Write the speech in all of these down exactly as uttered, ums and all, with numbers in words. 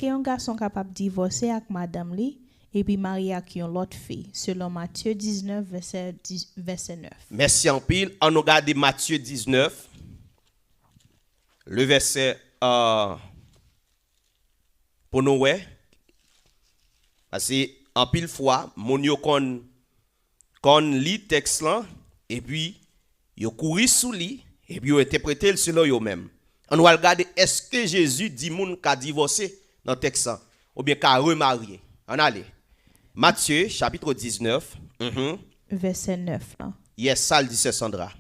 Èske yon gason kapab divòse ak madanm li epi marye ak yon lòt fi, selon Matye diznèf, vèsè dis, vèsè nèf? Mèsi anpil. Ann nou gade Matye diznèf, le vèsè, euh, pou nou wè. Paske anpil fwa, moun yo konn, konn li tèks lan, epi yo kouri sou li, epi yo entèprete l selon yo menm. Ann nou al gade, èske Jezi di moun ka divòse nan tèks lan, oubyen ka remarye? Ann ale. Matye, chapit diznèf. Mhm. Vèsè nèf lan. Yes, sa l di, sè Sandra.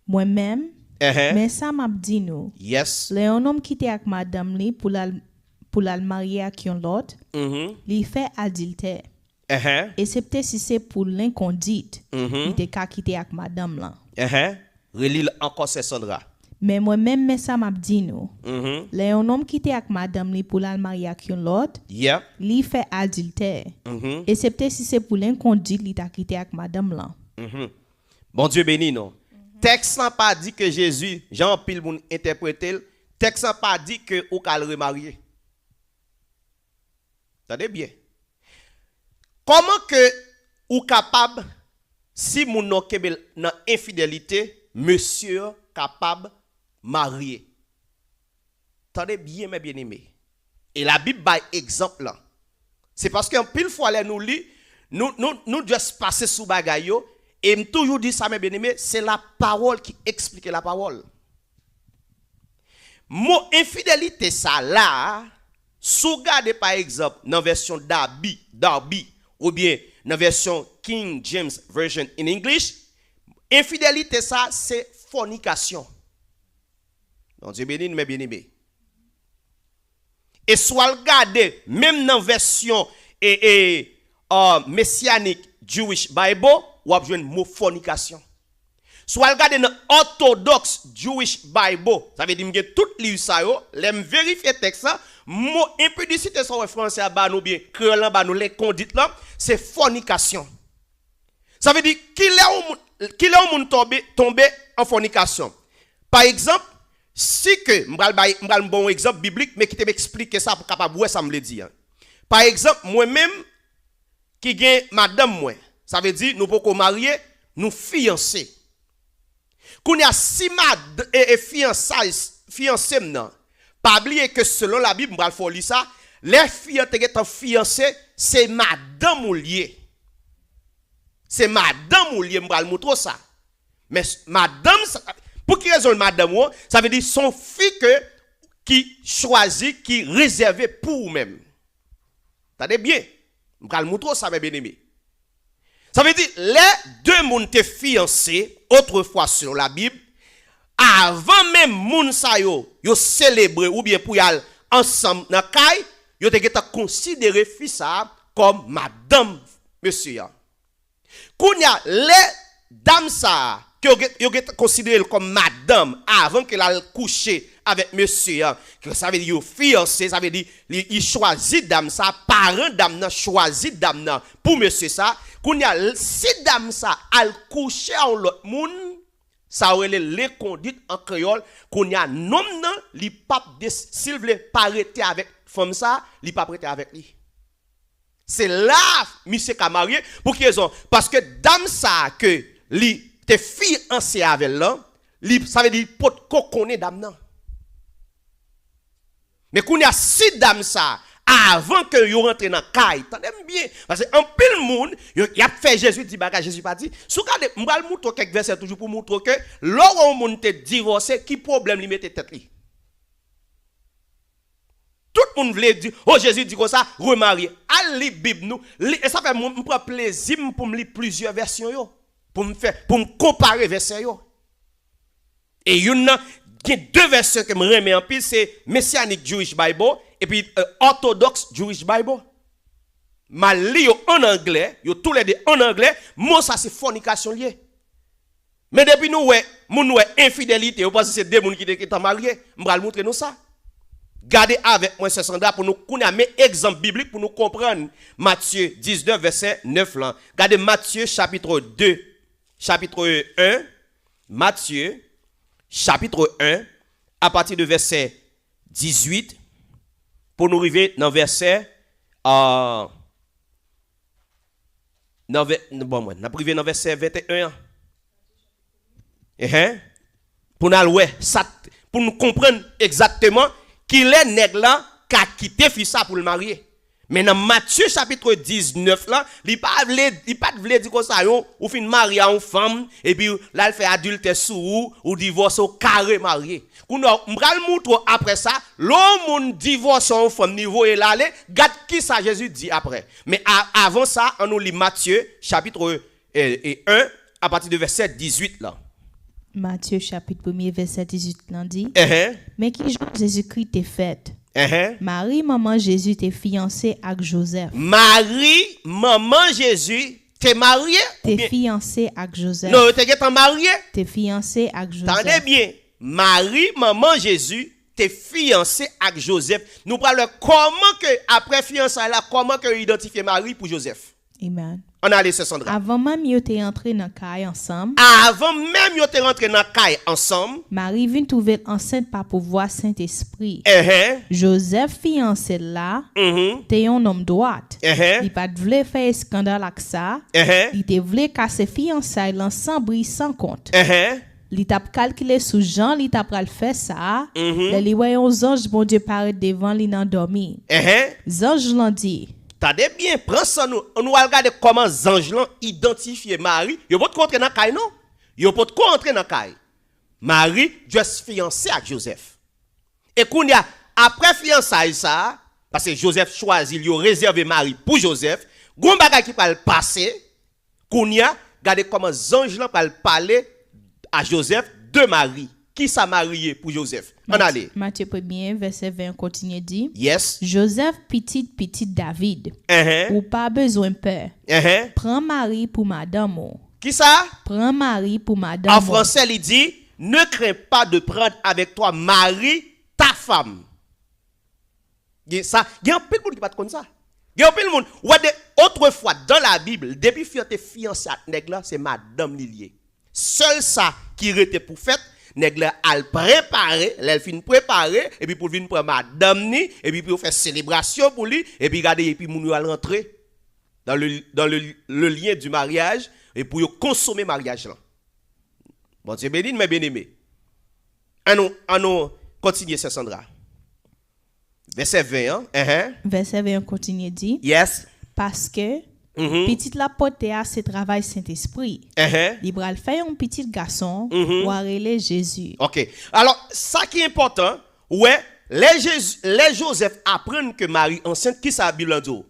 Mwen menm, Ehe. Men sa m ap di nou. Yes. Lè yon nonm kite ak madanm li pou l al, pou l al marye ak yon lòt, Mhm. Li fè adiltè. Ehe. Esepte si se pou lenkondit, Mhm. Li te ka kite ak madanm lan. Ehe. Reli l ankò, sè Sandra. Men mwen menm, men sa m ap di nou. Mhm. Lè yon nonm kite ak madanm li pou l al marye ak yon lòt, Yeah. Li fè adiltè. Mhm. Esepte si se pou lenkondit li ta kite ak madanm lan. Mhm. Bondye beni nou. Tèks lan pa di ke Jezi, jan anpil moun entèprete l, tèks lan pa di ke ou ka al remarye. Tande byen. Kòman ke ou kapab, si moun nan kenbe l nan enfidelite, mesye an kapab marye? Tande byen, mes bien-aimés. E Labib bay egzanp lan. Se paske anpil fwa lè nou li, nou, nou, nou just pase sou bagay yo, e m toujou di sa, mes bien-aimés, se lapawòl ki eksplike lapawòl. Mo enfidelite sa la, si w gade pa egzanp nan vèsyon Darby, Darby, oubyen nan vèsyon King James Version in English, enfidelite sa se fònikasyon. Bondye beni nou, mes bien-aimés. E si w al gade, menm nan vèsyon e, e, uh, Messianic Jewish Bible, w ap jwenn mo fònikasyon. Si w al gade nan Orthodox Jewish Bible, sa vle di m gen tout liv sa yo, lè m verifye tèks la, mo enpidisite sa w wè franse a ba nou, byen kreyòl lan ba nou, lenkondit lan, se fònikasyon. Sa vle di, kilè yon moun, kilè yon moun tonbe, tonbe an fònikasyon? Pa egzanp, si ke, m pral bay, m pral ba w yon egzanp biblik, men kite m eksplike sa pou w kapab wè sa m vle di a. Pa egzanp, mwen menm ki gen madanm mwen, sa vle di nou poko marye, nou fiyanse. Kounye a, si mad-, e, e fiyansay, fiyanse m nan, pa bliye ke selon Labib, m pral fè w li sa, lè fi an te gentan fiyanse, se madanm ou l ye. Se madanm ou l ye, m pral moutre w sa. Men s-, madanm sa, pou ki rezon l madanm ou an? Sa vle di se yon fi ke, ki chwazi, ki rezève pou ou menm. Tande byen, m pral moutre w sa, mes bien-aimés. Sa vle di, lè de moun te fiyanse, otrefwa selon Labib, avan menm moun sa yo, yo selebre oubyen pou y al ansanm nan kay, yo te gentan konsidere fi sa a kòm madanm mesye a. Kounye a, lè dam sa a, ke yo gen, yo gen konsidere l kòm madanm avan ke l al kouche avèk mesye an, ke sa vle di yo fiyanse, sa vle di li, li chwazi dam sa a, paran dam nan chwazi dam nan pou mesye sa a. Kounye a, l-, si dam sa a al kouche a yon lòt moun, sa yo rele lenkondit an kreyòl. Kounye a, nonm nan, li p ap des-, si l vle pa rete avèk fanm sa a, li p ap rete avèk li. Se la misye ka marye. Pou ki rezon? Paske dam sa a ke li te fiyanse avè l lan, li, sa vle di li potko konnen dam nan. Men kounye a, si dam sa a, avan ke yo rantre nan kay, tande m byen, paske anpil moun, yo, y ap fè Jezi di bagay Jezi pa di. Si w gade, m pral moutre w kèk vèsè toujou pou moutre w ke lè w wè yon moun te divòse, ki pwoblèm li mete tèt li. Tout moun vle di, "O, Jezi di konsa, remarye." Al li Bib nou, li, e sa fè mwen, m pran plezi m pou m li plizyè vèsyon yo, pou m fè, pou m konpare vèsè yo. E youn nan, gen de vèsyon ke m renmen anpil, se Messianic Jewish Bible, epi, euh, Orthodox Jewish Bible. M al li yo ann anglè, yo toulède ann anglè, mo sa se fònikasyon l ye. Men depi nou wè, moun wè enfidelite, yo panse se de moun ki te gentan marye. M pral moutre nou sa. Gade avèk mwen, sè Sandra, pou nou kounye a, men egzanp biblik pou nou konprann Matye diznèf, vèsè nèf lan. Gade Matye chapit de, chapit en, Matye chapit en, apati de vèsè dizuit, pou nou rive nan vèsè, ah, nan vè, bon, mwen, n ap rive nan vèsè venteyen an. Enhen. Pou n al wè sa, pou nou konprann egzakteman kilè nèg la ka kite fi sa pou l marye. Men nan Matye chapit diznèf la, li pa vle, li pa t vle di konsa, yon, ou fin marye a yon fanm, epi l al fè adiltè sou ou, ou divòse, ou ka remarye. Kounye a, m pral montre w apre sa, lè yon moun divòse yon fanm, li voye l ale, gad kisa Jezi di apre. Men a, avan sa, ann nou li Matye chapit e, e en, apati de vèsè dizuit la. Matye chapit premye, vèsè dizuit lan di, Enhen, Men ki jan Jezikri te fèt? Enhen. Mari, manman Jezi, te fiyanse ak Jozèf. Mari, manman Jezi, te marye? Te oubyen fiyanse ak Jozèf. Non, yo te gentan marye. Te fiyanse ak Jozèf. Tande byen. Mari, manman Jezi, te fiyanse ak Jozèf. Nou pral wè kòman ke, apre fiyansay la, kòman ke yo idantifye Mari pou Jozèf. Amen. Ann ale, sè Sandra. Avan menm yo te antre nan kay ansanm, Avan menm yo te rantre nan kay ansanm. Mari vin twouve l ansent pa pouvwa Sentespri. Enhen. Jozèf, fiyanse l la, Mhm. te yon nonm dwat. Enhen. Li pa t vle fè eskandal ak sa. Enhen. Li te vle kase fiyansay lan san bri, san kont. Enhen. Li t ap kalkile sou jan li ta pral fè sa, Mhm. lè li wè yon zanj Bondye parèt devan li nan dòmi. Enhen. Zanj lan di, Tande byen, pran san nou, nou al gade kòman zanj lan idantifye Mari. Yo potko antre nan kay, non. Yo potko antre nan kay. Mari just fiyanse ak Jozèf. E kounye a, apre fiyansay sa a, paske Jozèf chwazi l, yo rezève Mari pou Jozèf, gon bagay ki pral pase, kounye a, gade kòman zanj lan pral pale a Jozèf de Mari. Kisa Mari ye pou Jozèf? Ann Matye, ale. Matye premye, vèsè ven an kontinye di, Yes. Jozèf, pitit, pitit David, Enhen. ou pa bezwen pè. Enhen. Pran Mari pou madanm ou. Kisa? Pran Mari pou madanm ou. An fransè, li di, Ne crains pas de prendre avec toi Marie, ta femme. Gen sa, gen anpil moun ki pa t konn sa. Gen anpil moun, ou wè de, otrefwa, dans la Bible, depi fi an te fiyanse ak nèg la, se madanm li l ye. Sèl sa ki rete pou fèt, nèg la al prepare, lè l fin prepare, epi pou l vin pran madanm ni, epi pou yo fè selebrasyon pou li, epi gade, epi moun yo al rantre dans le, dans le, le lien du mariage, e pou yo konsome maryaj lan. Bondye beni n, mes bien-aimés. Ann nou, ann nou kontinye, sè Sandra. Vèsè ven an, enhen. Vèsè ven an kontinye di, Yes. Paske Mhm. pitit l ap pote a se travay Sentespri. Enhen. Li pral fè yon pitit gason, Mhm. w a rele Jezi. Ok. Alò, sa ki enpòtan, ou wè, lè Jezi, lè Jozèf aprann ke Mari ansent, kisa Bib lan di w?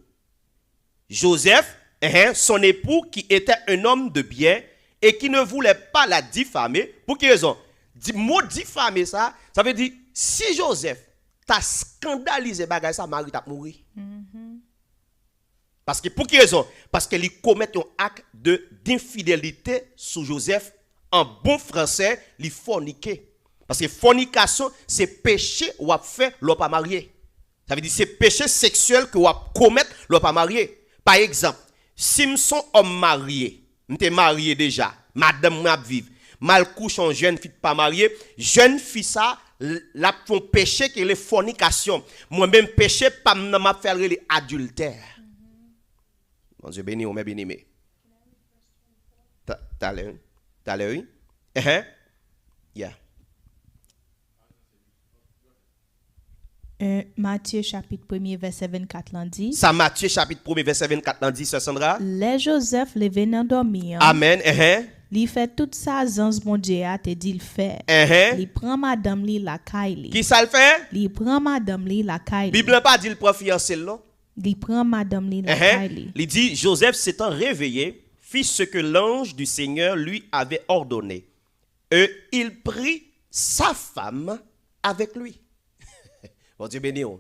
Joseph, hein, son époux qui était un homme de bien et qui ne voulait pas la diffamer. Pou ki rezon? Di, mo difame sa, sa vle di, si Joseph ta skandalize bagay sa, Mari t ap mouri. Paske, pou ki rezon? Paske li komèt yon ak de, d'infidélité sou Joseph. An bon fransè, li fònike. Paske fònikasyon, se peche w ap fè lè w pa marye. Sa vle di se peche seksyèl ke w ap komèt lè w pa marye. Pa egzanp, si m se yon òm marye, m te marye deja, madanm mwen ap viv, m al kouche yon jèn fi k pa marye, jèn fi sa, l, l ap fè yon peche ki rele fònikasyon. Mwen menm, peche pa m nan, m ap fè l rele adiltè. Bondye beni w, mes bien-aimés. Ta, talè, wi. Talè, wi. Enhen. Yeah. Euh, Matye chapit premye vèsè vennkat lan di, Sa Matye chapit premye vèsè vennkat lan di, sè Sandra? Lè Jozèf leve nan dòmi an, Amèn, enhen. Li fè tout sa zanj Bondye a te di l fè. Enhen. Li pran madanm li lakay li. Kisa l fè? Li pran madanm li lakay li. Bib lan pa di l pran fiyanse l, non. Li pran madanm li lakay li. Li di, Joseph s'étant réveillé, fit ce que l'ange du Seigneur lui avait ordonné. Et il prit sa femme avec lui. Bondye beni w.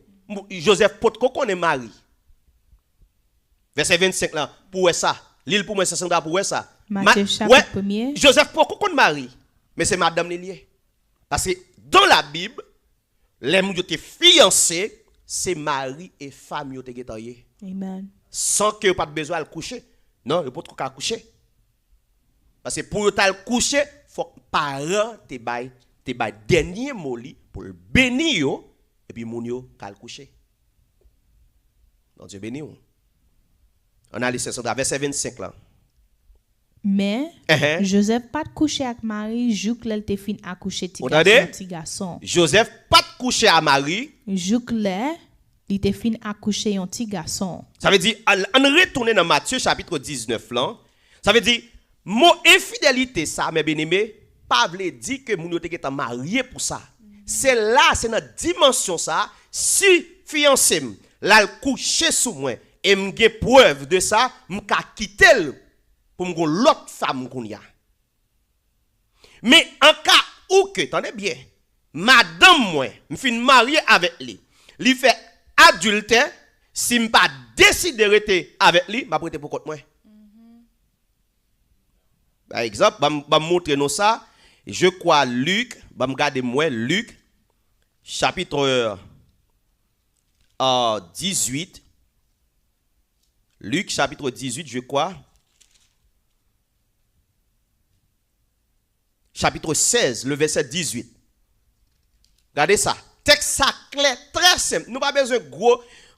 Joseph potko konnen Mari. Vèsè vennsenk lan, pou wè sa. Li l pou mwen, sè Sandra, pou wè sa. Matye chapit premye. Joseph poko konn Mari, men se madanm li l ye. Paske dans la Bible, lè moun yo te fiyanse, se mari e fanm yo te gentan ye. Amen. San ke yo pa t bezwen al kouche. Non, yo potko ka kouche. Paske pou yo t al kouche, fòk paran te bay, te bay dènye mo li pou l beni yo, epi moun yo ka al kouche. Bondye beni w. Ann ale, sè Sandra, vèsè vennsenk lan. Men, Enhen. Jozèf pa t kouche ak Mari jouk lè l te fin akouche ti Ou tande? Gason, ti gason. Jozèf pa t kouche a Mari. Jouk lè li te fin akouche yon ti gason. Sa vle di, ann, ann retounen nan Matye chapit diznèf lan. Sa vle di, mo enfidelite sa, mè byeneme, pa vle di ke moun yo te gentan marye pou sa. Se la, se nan dimansyon sa, si fiyanse m, l al kouche sou mwen, e m gen prèv de sa, m ka kite l pou m gon lòt fanm kounye a. Men an ka ou ke, tande byen, madanm mwen, m fin marye avèk li, li fè adiltè, si m pa deside rete avèk li, m ap rete pou kont mwen. Pa egzanp, ban m, ban m montre nou sa. Je crois Lik, ban m gade m wè Lik, chapit, euh, dizuit. Lik, chapit dizuit, je crois. Chapit sèz, le vèsè dizuit. Gade sa. Tèks sa klè, trè senp. Nou pa bezwen gwo,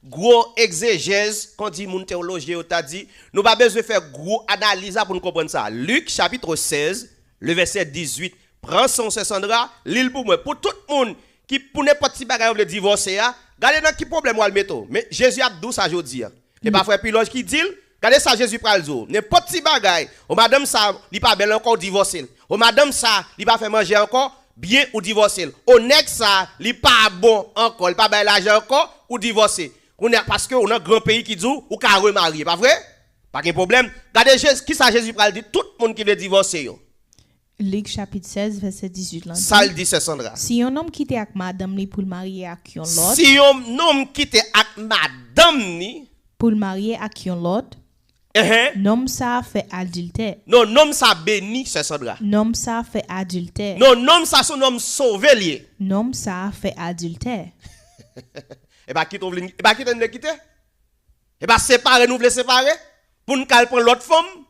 gwo egzejèz, kon di moun teyolojyen yo ta di. Nou pa bezwen fè gwo analiz la pou n konprann sa. Lik, chapit sèz, le vèsè dizuit. Pran san w, sè Sandra, li l pou mwen. Pou tout moun ki, pou nenpòt ti bagay, ou vle divòse a, gade nan ki pwoblèm w al mete w. Men Jezi ap di w sa jodi a. E pa frè Pilòj ki di l, gade sa Jezi pral di w. Nenpòt ti bagay, o madanm sa, li pa bèl ankò, ou divòse l. O madanm sa, li pa fè manje ankò, byen, ou divòse l. O nèg sa, li pa bon ankò, li pa bay lajan ankò, ou divòse. Kounye a, paske ou nan gran peyi ki di w, ou ka remarye, pa vre? Pa gen pwoblèm. Gade Jezi, kisa Jezi pral di tout moun ki vle divòse yo. Lik chapit sèz, vèsè dizuit lan di, Sa l di, sè Sandra? Si yon nonm kite ak madanm li pou l marye ak yon lòt, Si yon nonm kite ak madanm ni, pou l marye ak yon lòt, Enhen. Nonm sa a fè adiltè. Non, nonm sa beni, sè Sandra. Nonm sa a fè adiltè. Non, nonm sa se yon nonm sove l ye. Nonm sa a fè adiltè. E pa kite w vle, e pa kite n vle kite? E pa separe nou vle separe? Pou n ka al pran lòt fanm?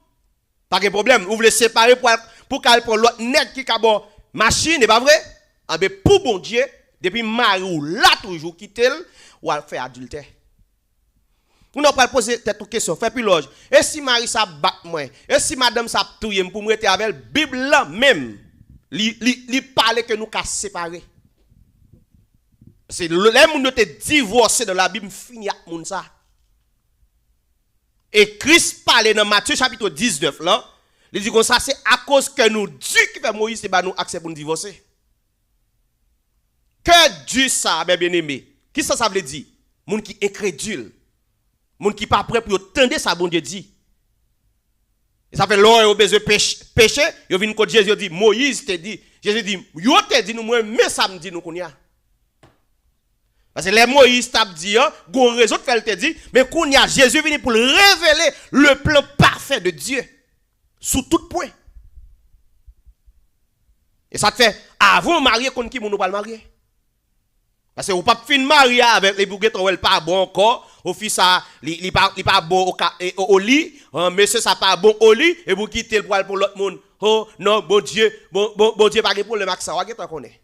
Pa gen pwoblèm. Ou vle separe pou al, pou ka al pran lòt nèg ki ka ba w machin, e pa vre? Anben, pou Bondye, depi mari w la toujou, kite l, w al fè adiltè. Ou nan pral poze tèt ou kesyon, frè Pilòj, e si mari sa ap bat mwen? E si madanm sa ap touye m pou m rete avè l? Bib lan menm, li, li, li pale ke nou ka separe. Se lè moun yo te divòse nan Labib, m fini ak moun sa. E Kris pale nan Matye chapit diznèf lan, li di konsa, se akoz kè nou di ki fè Moyiz te ba nou aksè pou n divòse. Kè di sa, mè byeneme, kisa sa vle di? Moun ki enkredil, moun ki pa prè pou yo tande sa Bondye di. E sa fè lè yo bezwen pech-, peche, yo vin kot Jezi, yo di, Moyiz te di, Jezi di, yo te di nou, mwen, men sa m di nou kounye a. Paske lè Moyiz t ap di an, gon rezon k fè l te di, men kounye a, Jezi vini pou l revele le plan parfait de Dieu sou tout pwen. E sa k fè, avan w marye, konn ki moun ou pral marye. Paske ou p ap fin marye avè l, epi ou gentan wè l pa bon ankò, ou fi sa, li, li pa, li pa bon o ka, e, o, o li, an, mesye sa pa bon o li, epi ou kite l pou al pou lòt moun. Oh, non, Bondye, bon, bon, Bondye pa gen pwoblèm ak sa, w a gentan konnen.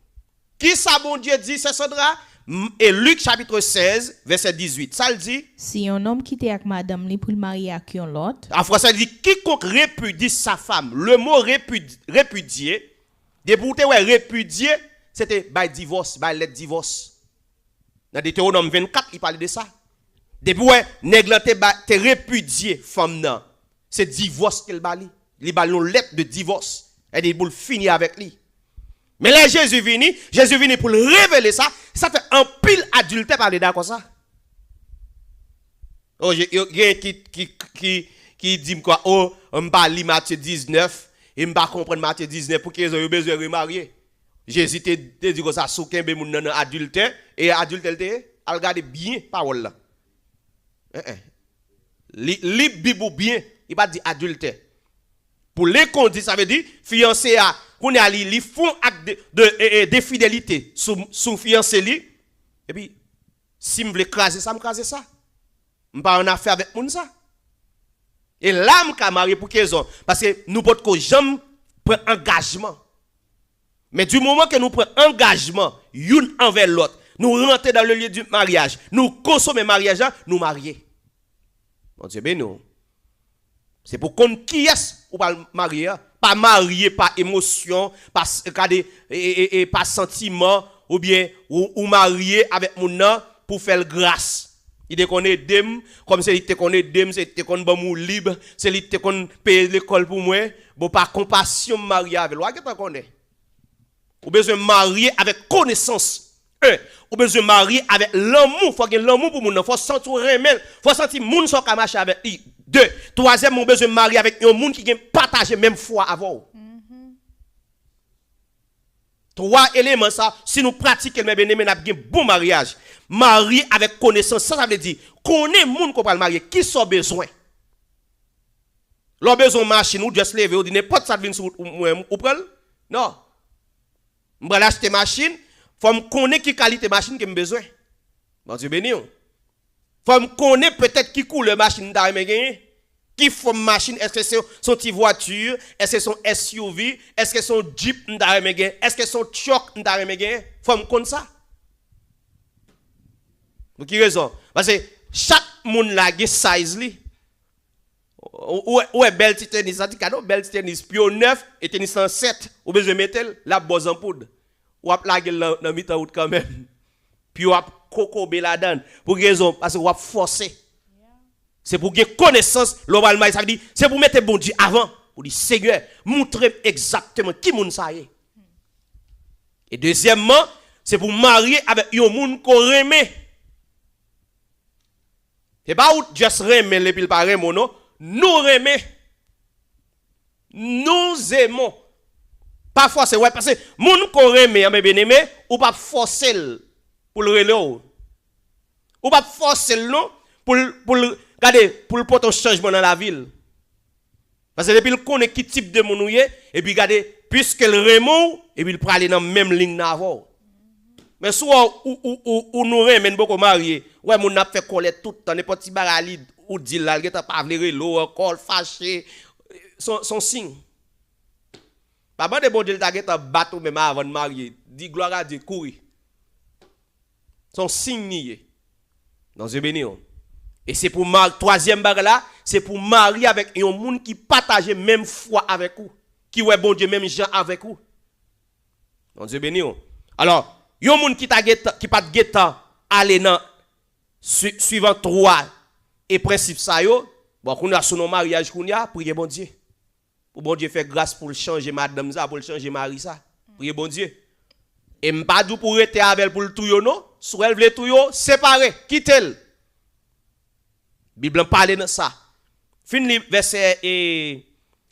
Kisa Bondye di, sè Sandra? M-, e Lik chapit sèz, vèsè dizuit. Sa l di? Si yon nonm kite ak madanm li pou l marye ak yon lòt. An fransè, li di, quiconque répudie sa femme. Le mot répud-, répudier, depi w te wè répudye, se te bay divòs, bay lèt divòs. Nan Detewonòm vennkat, li pale de sa. Depi w wè, nèg lan te ba, te répudye fanm nan, se divòs ke l ba li. Li ba l yon lèt de divòs. Li di pou l fini avèk li. Men lè Jezi vini, Jezi vini pou l revele sa, sa fè anpil adiltè pa vle dakò sa. Oh, je, yo, gen ki, ki, ki, ki di m kwa, oh, m pa li Matye diznèf, e m pa konprann Matye diznèf, pou ki rezon yo bezwen remarye? Jezi te, te di konsa, si w kenbe moun nan nan adiltè, e adiltè l te ye? Al gade byen pawòl la. En, en. Li, li Bib ou byen, li pa di adiltè. Pou lenkondit, sa vle di, fiyanse a, kounye a li, li fè yon ak de, de, e, e, defidelite sou, sou fiyanse li, epi, si m vle kraze sa, m kraze sa. M pa annafè avèk moun sa. E la, m ka marye pou ki rezon? Paske nou potko janm pran angajman. Men di moman ke nou pran angajman youn anvè lòt, nou rantre dans le lieu du mariage, nou konsome maryaj la, nou marye. Bondye beni w. Se pou konn kiyès ou pral marye a. Pa marye pa emosyon, pa s- gade, e, e, e, e, pa santiman, oubyen ou, ou marye avèk moun nan pou fè l gras. Li te konn ede m, kòm se li ki te konn ede m, se li ki te konn ban m woulib, se li ki te konn peye lekòl pou mwen. Bon, pa konpasyon m marye avè l. W a gentan konnen. Ou bezwen marye avèk konesans. En, ou bezwen marye avèk lanmou. Fò gen lanmou pou moun nan. Fò w santi w renmen l. Fò w santi moun sa w ka mache avèk li. De, twazyèmman, ou bezwen marye avèk yon moun ki gen pataje menm fwa avè w. Twa eleman sa, si nou pratike l, men byeneme, n ap gen bon maryaj. Marye avèk konesans. Sa, sa vle di, konnen moun ke w pral marye, kisa w bezwen. Lè w bezwen yon machin, ou just leve, ou di nenpòt sa k vin sou wout ou, mwen, ou pran l? Non. M pral achte machin, fò m konnen ki kalite machin ke m bezwen. Bondye beni w. Fò m konnen petèt ki koulè machin m ta renmen genyen. Ki fòm machin, èske se, se yon ti vwati, èske se yon S U V, èske se yon Jeep m ta renmen genyen, èske se yon truck m ta renmen genyen. Fò m konn sa. Pou ki rezon? Paske chak moun la gen size li. Ou, ou, ou wè bèl ti tenis, sa ti kado, bèl ti tenis, pye w nèf, e tenis lan sèt, ou bezwen mete l, l ap ba w zanpoud. W ap lage l nan, nan mitan wout kanmenm. Pye w ap kokobe ladan l. Pou ki rezon? Paske w ap fòse. Se pou gen konesans, lè w pral marye, sa vle di, se pou mete Bondye avan. Pou di, Senyè, montre m egzakteman ki moun sa ye. E dezyèmman, se pou marye avèk yon moun ke w renmen. Se pa ou just renmen l epi l pa renmen w, non. Nou renmen. Nous aimons. Pa fòse, wè, paske moun ke w renmen an, men byeneme, ou p ap fòse l pou l rele w. Ou p ap fòse l, non, pou l, pou l, gade, pou l pote yon chanjman nan lavi l. Paske depi l konnen ki tip de moun ou ye, epi gade, piske l renmen w, epi l prale nan menm liy nan avè w. Men si w wè ou, ou, ou, ou nou renmen, n poko marye, ou wè moun nan ap fè kòlè tout tan, nenpòt ti bagay li, ou di l la, l gentan pa vle rele w ankò, l fache, se yon, se yon siy. Pa mande Bondye l ta gentan bat ou menm avan n marye, di glwa a Dye, kouri. Se yon siy li ye. Bondye beni w. E se pou mari, twazyèm bagay la, se pou mari avèk yon moun ki pataje menm fwa avèk ou, ki wè Bondye menm jan avèk ou. Bondye beni w. Alò, yon moun ki ta gentan, ki pa t gentan ale nan sui- suivan twa e prensip sa yo, bon, kounye a, si w nan yon maryaj kounye a, priye Bondye. Pou Bondye fè gras pou l chanje madanm sa, pou l chanje mari sa. Priye Bondye. E m pa di w pou w rete avè l pou l touye w, non. Si w wè l vle touye w, separe, kite l. Bib lan pale nan sa. Fin li vèsè e,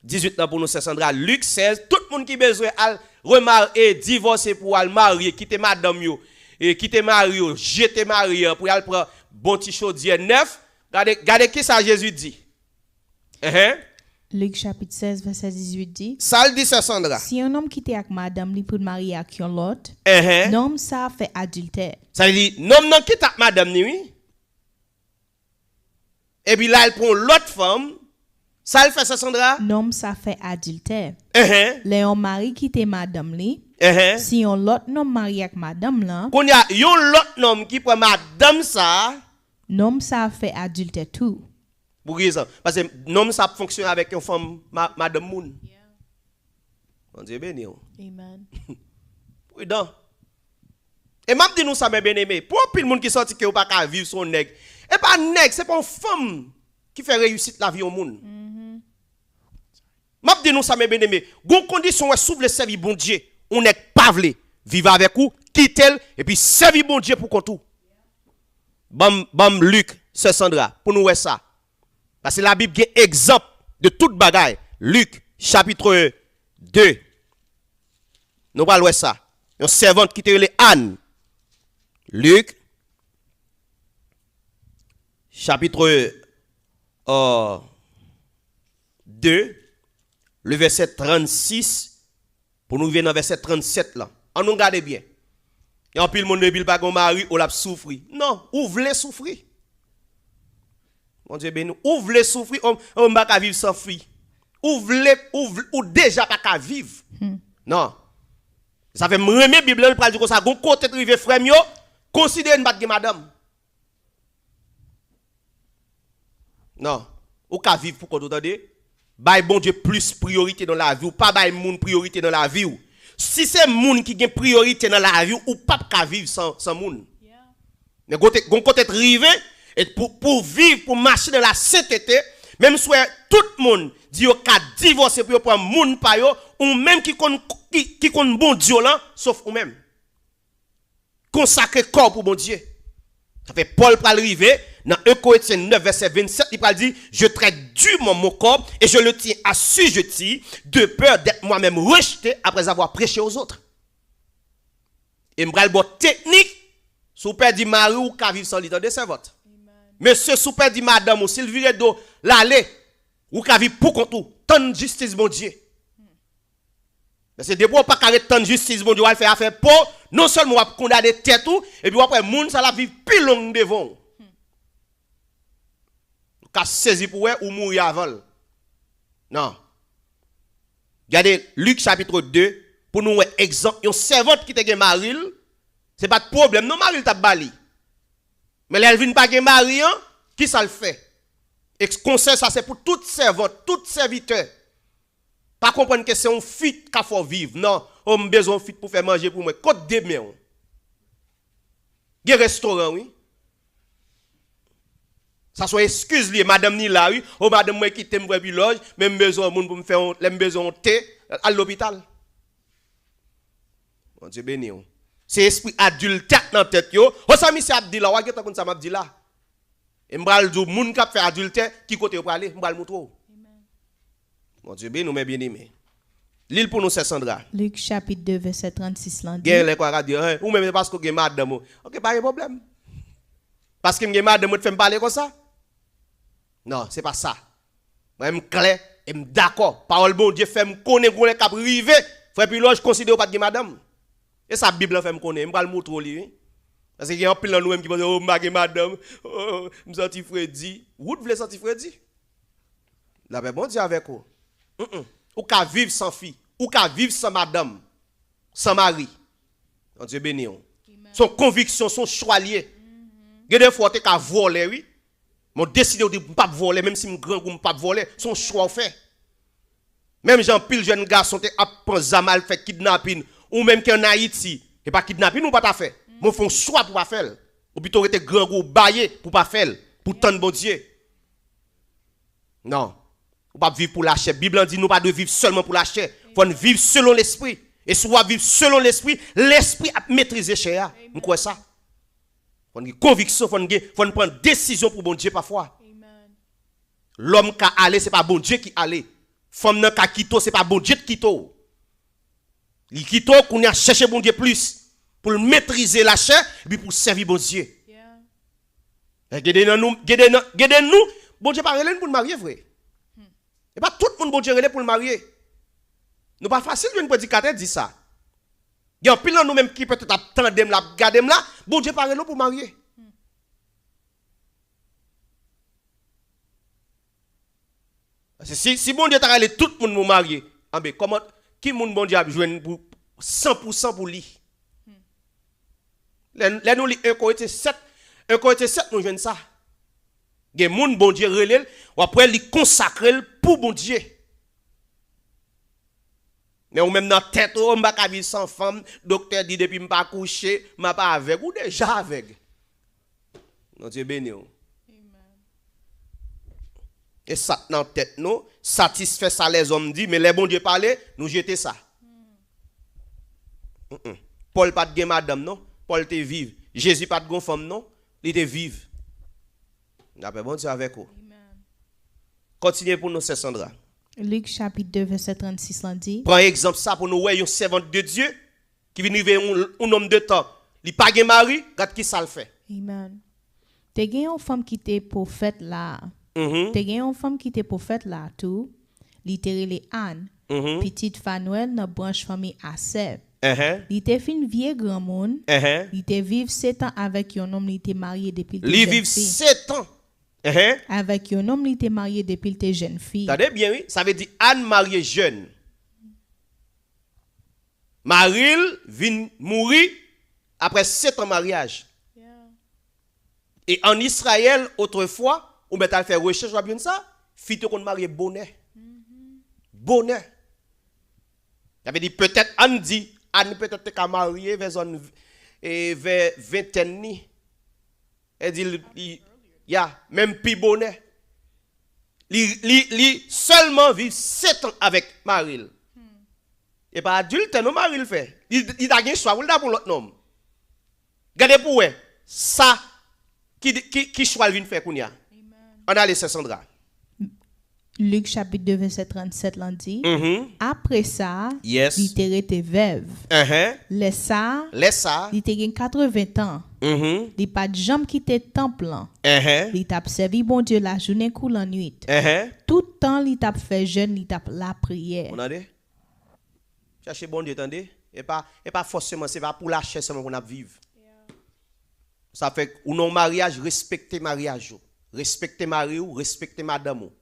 dizuit lan pou nou, sè Sandra. Lik sèz, tout moun ki bezwen al remar- e divòse pou al marye, kite madanm yo, e kite mari yo, jete mari an pou y al pran bon ti chodyè nèf. Gade, gade kisa Jezi di. Enhen. Lik chapit sèz, vèsè dizuit di, Sa l di, sè Sandra? Si yon nonm kite ak madanm li pou l marye ak yon lòt, Enhen. Nonm sa a fè adiltè. Sa vle di, nonm nan kite ak madanm li, wi. Epi l al pran yon lòt fanm, sa l fè, sè Sandra? Nonm sa fè adiltè. Enhen. Lè yon mari kite madanm li, Enhen. Si yon lòt nonm marye ak madanm lan, Kounye a, yon lòt nonm ki pran madanm sa, nonm sa a fè adiltè tou. Pou ki rezon? Paske nonm sa ap fonksyone avèk yon fanm, ma- madanm moun. Bondye beni w. Amen. Pridan. E m ap di nou sa, men byeneme, pou anpil moun ki santi ke yo pa ka viv sou yon nèg, e pa nèg, se pa yon fanm ki fè reyisit lavi yon moun. M ap di nou sa, men byeneme, gon kondisyon, wè, si w vle sèvi Bondye, yon nèg pa vle viv avèk ou, kite l, epi sèvi Bondye pou kont ou. Ban m, ban m Lik, sè Sandra, pou nou wè sa. Paske Labib gen egzanp de tout bagay. Lik, chapit de. Nou pral wè sa. Yon sèvant ki te rele Ann. Lik, chapit, euh, de, le vèsè trannsis, pou nou rive nan vèsè trannsèt lan. Ann nou gade byen. Gen anpil moun, depi l pa gen mari, o, l ap soufri. Non, ou vle soufri. Bondye beni w. Ou vle soufri, o, o, m pa ka viv san fi. Ou vle, ou vle, ou deja pa ka viv. Non. Sa fè m renmen Bib lan, li pral di konsa, gon kote t rive, frè m yo, konsidere n pa t gen madanm. Non. Ou ka viv pou kont ou, tande. Bay Bondye plis priyorite nan lavi w. Pa bay moun priyorite nan lavi w. Si se moun ki gen priyorite nan lavi w, ou p ap ka viv san, san moun. Men kote, gon kote t rive, e pou, pou viv, pou mache nan lasentete, menm si w wè tout moun di yo ka divòse pou yo pran moun pa yo, ou menm ki konn, ki, ki konn Bondye w lan, sof ou menm. Konsakre kò w pou Bondye. Sa fè Pòl pral rive nan en Korentyen nèf vèsè vennsèt, li pral di, je traite durement mon corps et je le tiens assujetti de peur d'être moi-même rejeté après avoir prêché aux autres. E m pral ba w teknik, si w pèdi mari w, ou ka viv san li, tande sèvant. Mesye, si w pèdi madanm ou, si l vire do l ale, ou ka viv pou kont ou, tann jistis Bondye. Paske depi w pa ka ret tann jistis Bondye, w al fè afè pa w, non sèlman w ap kondane tèt ou, epi w ap wè moun sa l ap viv pi long devan w. Ou ka sezi pou wè ou mouri avan l. Non. Gade Lik chapit de pou nou wè egzanp yon sèvant ki te gen mari l. Se pa t pwoblèm non mari l t ap ba li. Men lè l vin pa gen mari an, ki sa l fè? E konsèy sa se pou tout sèvant, tout sèvitè. Pa konprann ke se yon fi k ap fè w viv. Non, o m bezwen yon fi pou fè manje pou mwen. Kot de men w? Gen restoran, wi. Sa se yon eskiz li ye. Madanm ni la, wi. O, madanm mwen kite m, frè Pilòj, men m bezwen yon moun pou m fè yon, lè m bezwen yon te, al lopital. Bondye beni w. Se espri adiltè k nan tèt yo. O, sa misye ap di la, w a gentan konn sa m ap di la. E m pral di w, moun k ap fè adiltè, ki kote yo prale, m pral moutre w. Bondye beni w, men byeneme. Li l pou nou, sè Sandra. Lik chapit de, vèsè trannsis lan di, gen lè kwa ka di, en, ou menm se paske w gen madanm ou. Oke, pa gen pwoblèm. Paske m gen madanm, ou t fè m pale konsa? Non, se pa sa. Mwen, m klè e m dakò. Pawòl Bondye fè m konnen gon lè k ap rive. Frè Pilòj, konsidere w pa t gen madanm. E sa Bib lan fè m konnen. M pral moutre w li, wi. Paske gen anpil nan nou menm ki panse, o, m pa gen madanm. O, m santi fredi. Ou t vle santi fredi. Lapè Bondye avèk ou. Mm-mm. Ou ka viv san fi. Ou ka viv san madanm. San mari. Bondye beni w. Se yon konviksyon, se yon chwa l ye. Gen de fwa w te ka vòlè, wi. Men w deside w di, m p ap vòlè, menm si m grangou, m p ap vòlè. Se yon chwa w fè. Menm jan anpil jèn gason te ap pran zam al fè kidnapin, ou menm ki ann Ayiti, se pa kidnapin ou pa ta fè. Men w fè yon chwa pou w pa fè l. Ou pito rete grangou, w baye pou w pa fè l, pou w tann Bondye. Non. Ou p ap viv pou lachè. Bib lan di nou pa dwe viv sèlman pou lachè. Fò n viv selon lespri. E si w ap viv selon lespri, lespri ap metrize chè a. M kwè sa. Fò n gen konviksyon, fò n gen, fò n pran desizyon pou Bondye pafwa. Lòm ka ale, se pa Bondye ki ale. Fanm nan ka kite w, se pa Bondye k kite w. Li kite w, kounye a chèche Bondye plis. Pou l metrize lachè, epi pou sèvi Bondye. Gen de nan nou, gen de nan, gen de nou, Bondye pa rele n pou n marye vre. E pa tout moun Bondye rele pou l marye. Nou pa fasil jwenn predikatè di sa. Gen anpil nan nou menm ki petèt ap tande m la, ap gade m la, Bondye pa rele w pou w marye. Paske si, si Bondye ta rele tout moun pou marye, anben, kòman, ki moun Bondye ap jwenn pou san pou san pou li? Lè, lè nou li en Korentyen sèt, en Korentyen sèt, nou jwenn sa. Gen moun Bondye rele l, w ap wè li konsakre l pou Bondye. Men ou menm nan tèt ou, m pa ka viv san fanm, doktè di depi m pa kouche, m ap avèg. Ou deja avèg. Bondye beni w. E sa k nan tèt nou, satisfè sa lèzòm di, men lè Bondye pale, nou jete sa. Mm-mm. Pòl pa t gen madanm, non. Pòl te viv. Jezi pa t gon fanm, non. Li te viv. Lapè Bondye avèk ou. Kontinye pou nou, sè Sandra. Lik chapit de, vèsè trannsis lan di, pran egzanp sa pou nou wè yon sèvant de Dye ki vin rive yon, yon nonm de tan. Li pa gen mari, gad ki sa l fè. Te gen yon fanm ki te pwofèt la. Te gen yon fanm ki te pwofèt la tou. Li te rele Ann, pitit Fanwèl nan branch fanmi Asè. Li te fin vye granmoun. Li te viv setan avèk yon nonm li te marye depi l te jèn fi. Li viv setan. Avèk yon nonm li te marye depi l te jèn fi. Tande byen, wi. Sa vle di Ann marye jèn. Mari l vin mouri apre setan maryaj. E ann Izrayèl, otrefwa, Ou mèt al fè rechèch, w ap jwenn sa. Fi te konn marye bonè. Bonè. Sa vle di, petèt, ann di, Ann petèt te ka marye vè zòn, e, vè ventèn ni. E di, li, li, ya, menm pi bonè. Li, li, li sèlman viv sèt an avèk mari l. E pa adiltè non mari l fè. Li, li ta gen chwa pou l ta pran lòt nonm. Gade pou wè sa ki, ki, ki chwa l vin fè kounye a. Ann ale, sè Sandra. Lik chapit de vèsè trannsèt lan di, Mhm. Apre sa, Yes. li te rete vèv. Enhen. Lè sa, Lè sa. Li te gen katreven tan. Mhm. Li pa t janm kite tanp lan. Enhen. Li t ap sèvi Bondye lajounen kou lannwit. Enhen. Tout tan li t ap fè jèn, li t ap lapriyè. Ou tande? Chèche Bondye, tande? E pa, e pa fòseman, se pa pou lachè sèlman pou n ap viv. Sa fè, ou nan yon maryaj, respekte maryaj ou. Respekte mari w, respekte madanm ou.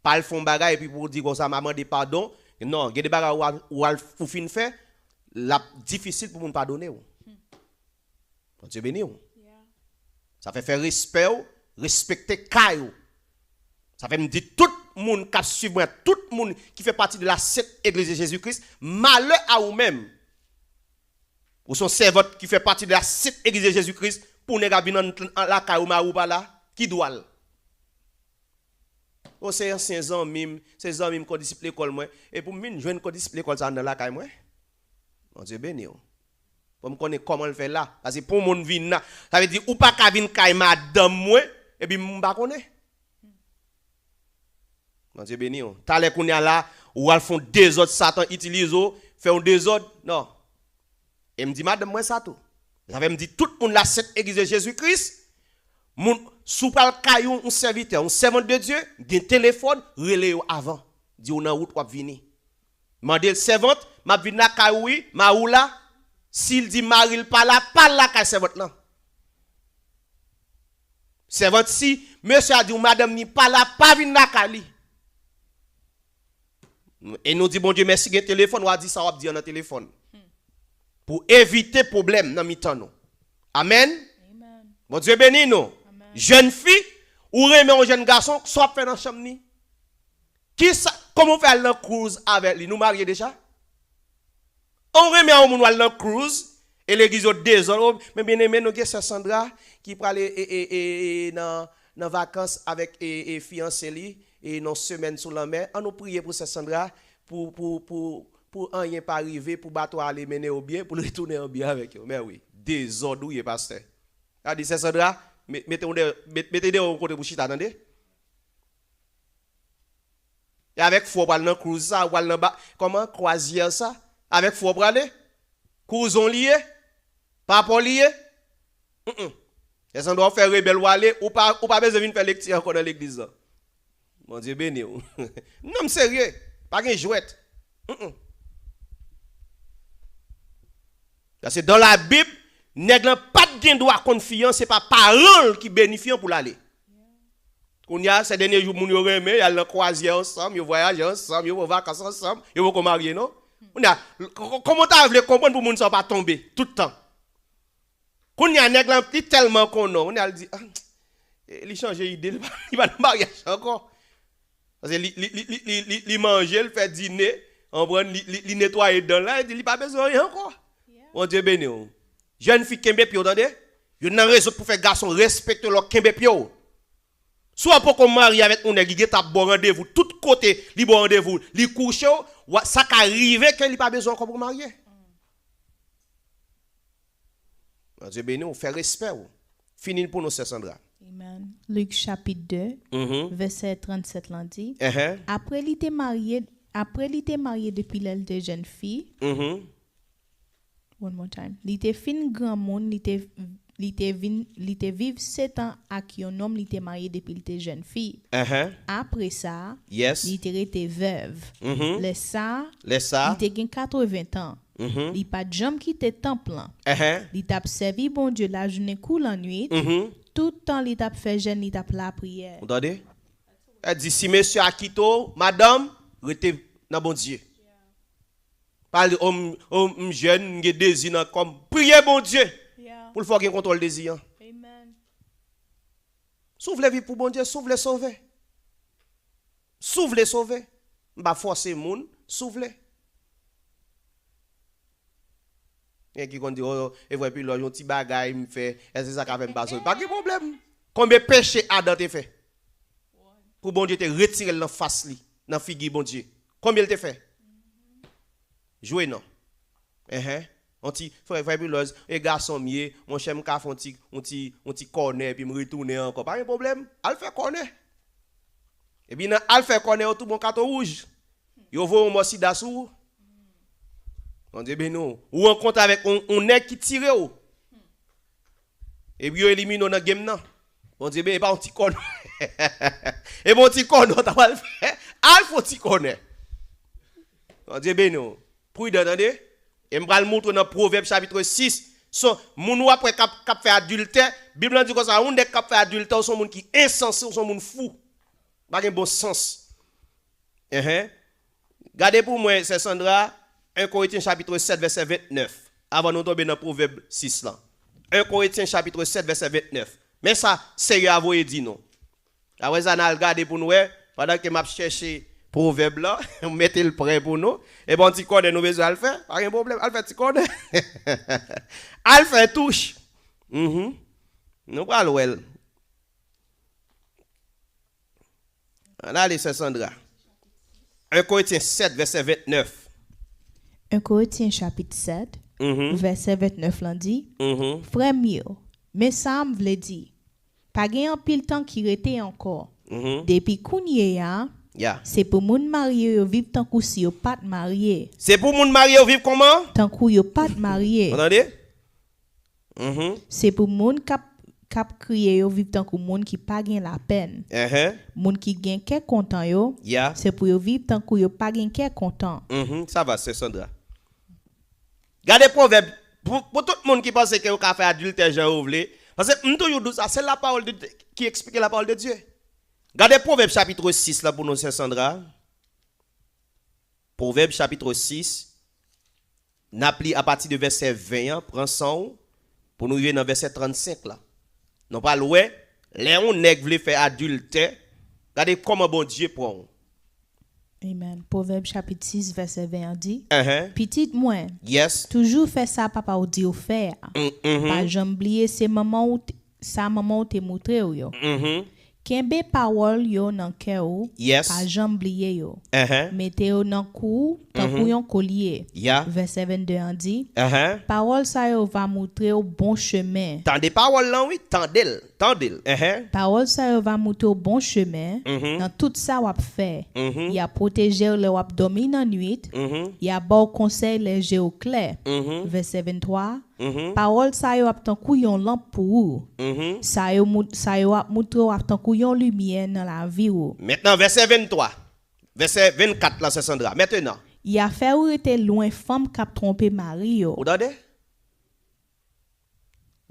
Pa al fè yon bagay epi pou w di konsa, "M a mande padon." Non, gen de bagay ou al, ou al, ou fin fè, l ap difisil pou moun padone w. Bondye beni w. Sa fè, fè respè w, respekte kay ou. Sa fè m di tout moun k ap swiv mwen, tout moun ki fè pati de la sent Egliz de Jezi Kris, malè a ou menm. Ou se yon sèvant ki fè pati de la sent Egliz de Jezi Kris, pou nèg ap vin an, an lakay ou, mari w pa la, ki dwa l? O, se ansyen zanmi m, se zanmi m, kondisip lekòl mwen. E pou m vin jwenn kondisip lekòl sa nan lakay mwen? Bondye beni w. Pou m konnen kòman l fè la. Paske pou moun vin la, sa vle di ou pa ka vin kay madanm mwen, epi m pa konnen. Bondye beni w. Talè kounye a la, ou al fè yon dezòd, Satan itilize w, fè yon dezòd. Non. E m di madanm mwen sa tou. Sa fè m di tout moun la sent Egliz de Jezi Kris, moun, si w pral kay yon, yon sèvitè, yon sèvant de Dye, gen telefòn, rele yo avan. Di w nan wout, w ap vini. Mande l, "Sèvant, m ap vin lakay ou wi, mari w la?" Si l di mari l pa la, pa al lakay sèvant lan. Sèvant, si mesye a di w madanm ni pa la, pa vin lakay li. E nou di Bondye mèsi gen telefòn, w a di sa w ap di an nan telefòn. Pou evite pwoblèm nan mitan nou. Amèn. Bondye beni nou. Jèn fi, ou renmen yon jèn gason, sa w ap fè nan chanm ni? Kisa, kòman w fè al nan cruise avèk li? Nou marye deja? Ou renmen yon moun w al nan cruise, e legliz yo dezòd, o, men byeneme, nou gen sè Sandra ki prale e, e, e, e, nan, nan vakans avèk e, e, fiyanse li, e nan semèn sou lanmè. Ann nou priye pou sè Sandra, pou, pou, pou, pou anyen pa rive, pou bato a ale mennen yo byen, pou l retounen an byen avèk yo. Men wi, dezòd ou ye, pastè. A di, sè Sandra, me- mete w dèyè, met- mete dèyè yon kote pou chita, tande? E avèk fò w pral nan cruise sa, w pral nan ba, kòman, kwazyè sa? Avèk fò w prale? Kouzon li ye? Papa w li ye? Mm-mm. Sè Sandra, w fè rebèl, w ale, ou pa, ou pa bezwen vin fè lekti ankò nan legliz lan. Bondye beni w. Non, m serye. Pa gen jwèt. Mm-mm. Paske dans la Bible, nèg lan pa t gen dwa konn fi an, se pa paran l ki beni fi an pou l ale. Kounye a, sè dènye jou, moun yo renmen, y al nan kwazyè ansanm, yo vwayaje ansanm, yo pran vakans ansanm, yo poko marye, non? Kounye a, k- k- kòman w ta vle konprann pou moun sa yo pa tonbe tout tan? Kounye a, nèg lan, li tèlman konnen w, kounye a, l di, ah, e, li chanje ide, li pa, li pa nan maryaj ankò. Paske li, li, li, li, li, li, li manje, li fè dine, w konprann, li, li, li netwaye dan l la, li di, li pa bezwen anyen ankò. Bondye beni w. Jèn fi, kenbe pye w, tande? Youn nan rezon pou fè gason respekte w, kenbe pye w. Si w poko marye avèk yon nèg, li gentan ap ba w randevou tout kote, li ba w randevou, li kouche w, wa- sa ka rive ke li pa bezwen ankò pou w marye. Bondye beni w, fè respè w. Fini l pou nou, sè Sandra. Amen. Lik chapit de, Mhm. vèsè trannsèt lan di, Ehe. Apre li te marye, apre li te marye depi lè l te jèn fi, Mhm. one more time. Li te fin granmoun, li te, li te vin, li te viv sèt an ak yon nonm li te marye depi l te jèn fi. Ehe. Apre sa, Yes. li te rete vèv. Mhm. Lè sa, Lè sa. li te gen katreven tan. Mhm. Li pa t janm kite tanp lan. Ehe. Li t ap sèvi Bondye lajounen kou lannwit. Mhm. Tout tan li t ap fè jèn, li t ap lapriyè. Ou tande? Sa di, si mesye a kite w, madanm, rete nan Bondye. Pa di, o, m, o, m jèn, m gen dezi nan kò m. Priye Bondye pou l fè w gen kontwòl dezi an. Amen. Si w vle viv pou Bondye, si w vle sove. Si w vle sove. M pa fòse moun, si w vle. Gen ki konn di, "Oh, e vrè, pi lò, yon ti bagay m fè, èske sa ka fè m pa sove?" Pa gen pwoblèm. Konbyen peche Adan te fè? Pou Bondye te retire l nan fas li, nan figi Bondye. Konbyen l te fè? Jwe non. Enhen. On ti, frè, frè Pilòz, e gason m ye, monchè, m ka fè on ti, on ti, on ti kònè, epi m retounen ankò. Pa gen pwoblèm. Al fè kònè. Epi nan al fè kònè, yo tou bon katon wouj. Yo voye yon mò sida sou ou. Bondye beni w. Ou rankontre avèk yon, yon nèg ki tire w. Epi yo elimine w nan game nan. Bondye beni, e pa yon ti kònè. E pa yon ti kònè w ta pral fè. Al fè yon ti kònè. Bondye beni w. Pridan, tande. E m pral montre w nan Pwovèb chapit sis. Son, moun w ap wè k ap, k ap fè adiltè. Bib lan di konsa, yon nèg k ap fè adiltè, ou se yon moun ki ensanse, ou se yon moun fou. Pa gen bon sans. Enhen. Gade pou mwen, sè Sandra, en Korentyen chapit sèt, vèsè vennèf. Avan nou tonbe nan Pwovèb sis lan. En Korentyen chapit sèt, vèsè vennèf. Men sa, Seyè a voye di nou. Apre sa, n al gade pou n wè, pandan ke m ap chèche pwovèb lan, m mete l prè pou nou. E bon, ti kònè nou bezwen al fè, pa gen pwoblèm, al fè ti kònè. Al fè touch. Mhm. Nou pral wè l. Ann ale, sè Sandra. En Korentyen sèt, vèsè vennèf. En Korentyen chapit sèt, mhm, vèsè vennèf lan di, mhm, frè m yo, men sa m vle di, pa gen anpil tan ki rete ankò. Mhm. Depi kounye a, ya, se pou moun marye yo viv tankou si yo pa t marye. Se pou moun marye yo viv kòman? Tankou yo pa t marye. Ou tande? Mhm. Se pou moun k ap, k ap kriye yo viv tankou moun ki pa gen lapèn. Enhen. Moun ki gen kè kontan yo, ya, se pou yo viv tankou yo pa gen kè kontan. Mhm. Sa va, sè Sandra. Gade pwovèb. Pou, pou tout moun ki panse ke yo ka fè adiltè jan yo vle. Paske m toujou di w sa, se la parole de Dieu ki eksplike la parole de Dieu. Gade Pwovèb chapit sis la pou nou, sè Sandra. Pwovèb chapit sis, n ap li apati de vèsè ven an, pran san w, pou nou rive nan vèsè trannsenk la. Nou pral wè, lè yon nèg vle fè adiltè, gade kòman Bondye pran w. Amen. Pwovèb chapit sis, vèsè ven an di, enhen, pitit mwen, yes, toujou fè sa papa w di w fè a. Mm, mhm. Pa janm bliye se manman w t-, sa manman w te moutre w yo. Mhm. Kenbe pawòl yo nan kè w, yes, pa janm bliye yo. Enhen. Mete yo nan kou w tankou, mhm, yon kolye. Ya. Vèsè vennde an di, enhen, pawòl sa yo va moutre w bon chemen. Tande pawòl lan, wi, tande l, tande l. Enhen. Pawòl sa yo va moutre w bon chemen, mhm, nan tout sa w ap fè. Mhm. Y ap pwoteje w lè w ap dòmi nan nuit. Mhm. Y ap ba w konsèy lè je w klè. Mhm. Vèsè venntwa, mhm, pawòl sa yo ap tankou yon lanp pou ou. Mhm. Sa yo mout-, sa yo ap moutre w ap tankou yon limyè nan lavi ou. Mentnan, vèsè venntwa, vèsè vennkat la, sè Sandra. Mentnan. Y a fè ou rete lwen fanm k ap twonpe mari yo. Ou tande?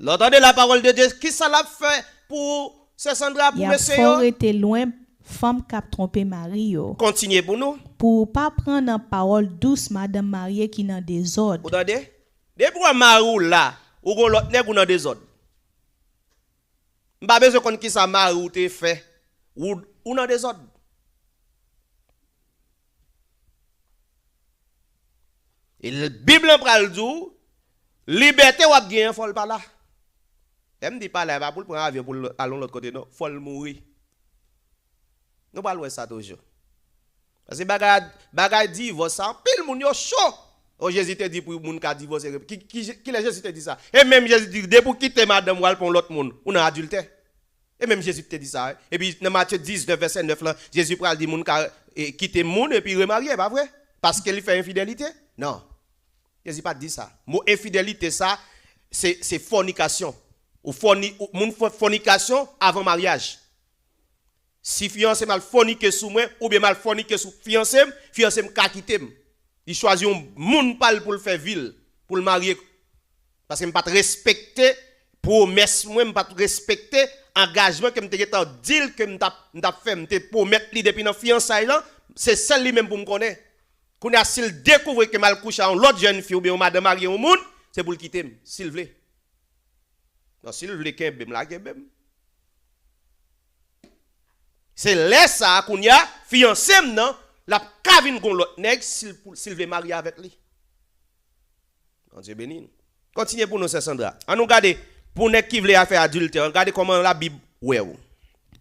Lè w tande la parole de Dieu, kisa l ap fè pou ou, sè Sandra, pou mesye yo? Y ap fè w rete lwen fanm k ap twonpe mari yo. Kontinye pou nou. Pou ou pa pran nan pawòl dous madanm marye ki nan dezòd. Ou tande? Depi w wè mari w la, ou gon lòt nèg, ou nan dezòd. M pa bezwen konn kisa mari w te fè. Ou, ou nan dezòd. E l-, Bib lan pral di w, libète w ap genyen, fò l pa la. Lè m di pa la, e pa pou l pran avyon pou l al yon lòt kote, non. Fò l mouri. Nou pral wè sa toujou. Paske bagay, bagay divòs sa, anpil moun yo cho. O, Jezi te di pou moun ka divòse. Ki, ki, kilè Jezi te di sa? E menm Jezi di, depi w kite madanm ou al pran yon lòt moun, ou nan adiltè. E menm Jezi te di sa, wi. Epi nan Matye diznèf, vèsè nèf lan, Jezi pral di moun ka, e, kite moun epi remarye, pa vre? Paske li fè enfidelite? Non. Jezi pa t di sa. Mo enfidelite sa, se, se fònikasyon. Ou fòni-, ou, moun fò-, fònikasyon avan maryaj. Si fiyanse m al fònike sou mwen, oubyen m al fònike sou fiyanse m, fiyanse m ka kite m. Li chwazi yon moun pa l pou l fè vi l, pou l marye. Paske m pa t respekte pwomès mwen, m pa t respekte angajman ke m te gentan di l ke m t ap, m t ap fè. M te pwomèt li depi nan fiyansay lan, se sèl li menm pou m konnen. Kounye a, si l dekouvri ke m al kouche a yon lòt jèn fi oubyen yon madanm marye yon moun, se pou l kite m, si l vle. Non, si l vle kenbe m la, kenbe m. Se lè sa a, kounye a, fiyanse m nan, l ap ka vin gon lòt nèg si l pou- si l vle marye avèk li. Bondye beni nou. Kontinye pou nou, sè Sandra. An nou gade, pou nèg ki vle al fè adiltè, an gade kòman Labib wè w.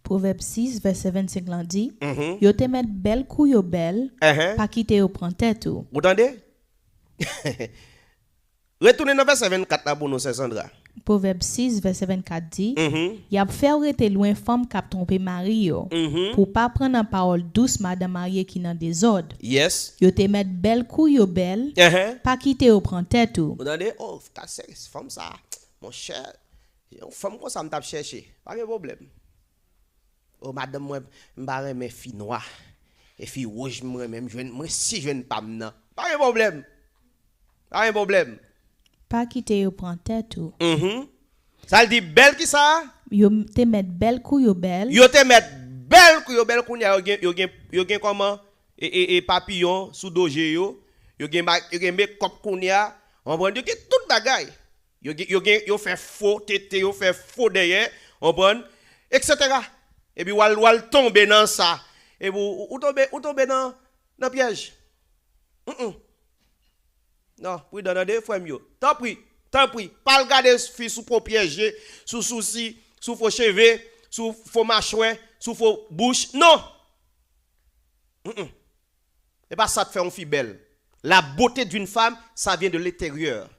Pwovèb sis, vèsè vennsenk lan di, Mhm. Yo te mèt bèl kou yo bèl, Ehe. pa kite yo pran tèt ou. Ou tande? Retounen nan vèsè vennkat la pou nou, sè Sandra. Pwovèb sis, vèsè vennkat di, Mhm. Y ap fè w rete lwen fanm k ap twonpe mari yo, Mhm. pou w pa pran nan pawòl dous madan marye ki nan dezòd. Yes. Yo te mèt bèl kou yo bèl, Ehe. pa kite yo pran tèt ou. Ou tande? Oh, ta sè fanm sa. Monchè, yon fanm konsa m t ap chèche. Pa gen pwoblèm. O madanm mwen, m pa renmen fi nwa. E fi wouj m renmen, m jwenn, m resi jwenn pa m nan. Pa gen pwoblèm. Pa gen pwoblèm. Pa kite yo pran tèt ou. Mhm. Sa l di bèl ki sa? Yo m- te mèt bèl kou yo bèl. Yo te mèt bèl kou yo bèl kounye a, yo gen, yo gen, yo gen kòman? E, e, e papiyon sou do je yo. Yo gen, ba- yo gen mekòp kounye a. Konprann? Yo gen tout bagay. Yo gen, yo gen, yo fè fo tete, yo fè fo dèyè, konprann, etsetera. Epi w al, w al tonbe nan sa. Epi w, ou tonbe, ou tonbe nan, nan pyèj. Mm-mm. Non, pridan tande, frè m yo. Tanpri, tanpri, pa al gade fi sou fo pyèj, sou sousi, sou fo cheve, sou fo machwè, sou fo bouch. Non! Mm-mm. E pa sa k fè yon fi bèl. La beauté d'une femme, ça vient de l'intérieur.